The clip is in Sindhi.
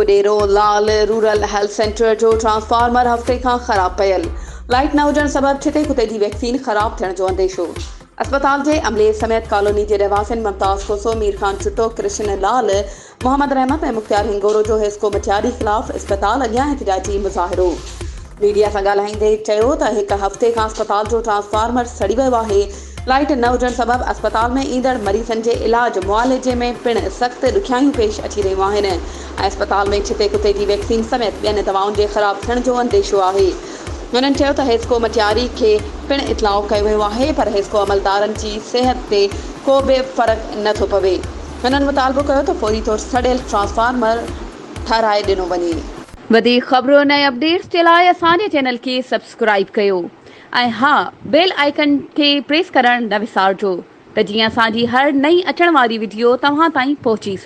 Udero Lal rural health centre جو ٽرانسفارمر هفتي کان خراب پيل، لائيٽ نه هجڻ سبب ڇتي ڪتي جي ويڪسين خراب ٿيڻ جو انديشو، اسپتال جي عملي سميت ڪالوني جي رهواسين ممتاز کوسو، مير خان ڇٽو، ڪرشن لال، محمد رحمت ۽ مختيار هنگورو جو حيسڪو مٽياري خلاف اسپتال اڳيان احتجاجي مظاهرو. ميڊيا سان ڳالهائيندي چيو ته هڪ هفتي کان اسپتال جو ٽرانسفارمر سڙي ويو آهي، لائيٽ نه هجڻ سبب اسپتال ۾ ايندڙ مريضن جي علاج معالجي ۾ پڻ سخت ڏکيائيون پيش اچي رهيون آهن ۽ اسپتال ۾ ڇتي ڪتي جي ويڪسين سميت ٻين دوائن جي خراب ٿيڻ جو انديشو آهي. هنن چيو ته حيسڪو مٽياري کي پڻ اطلاع ڪيو ويو آهي پر حيسڪو عملدارن جي صحت تي ڪو به فرق نه ٿو پوي. هنن مطالبو ڪيو ته فوري طور سڙيل ٽرانسفارمر ٺهرائي ڏنو وڃي. وڌيڪ خبرن ۽ اپڊيٽس جي لاء اسان جي چينل کي سبسڪرائيب ڪيو ۽ ها بيل آئيڪن کي پريس ڪرڻ نه وسارجو ته جيئن اسان جي هر نئين اچڻ واري وڊيو توهان تائين پهچي سگهي.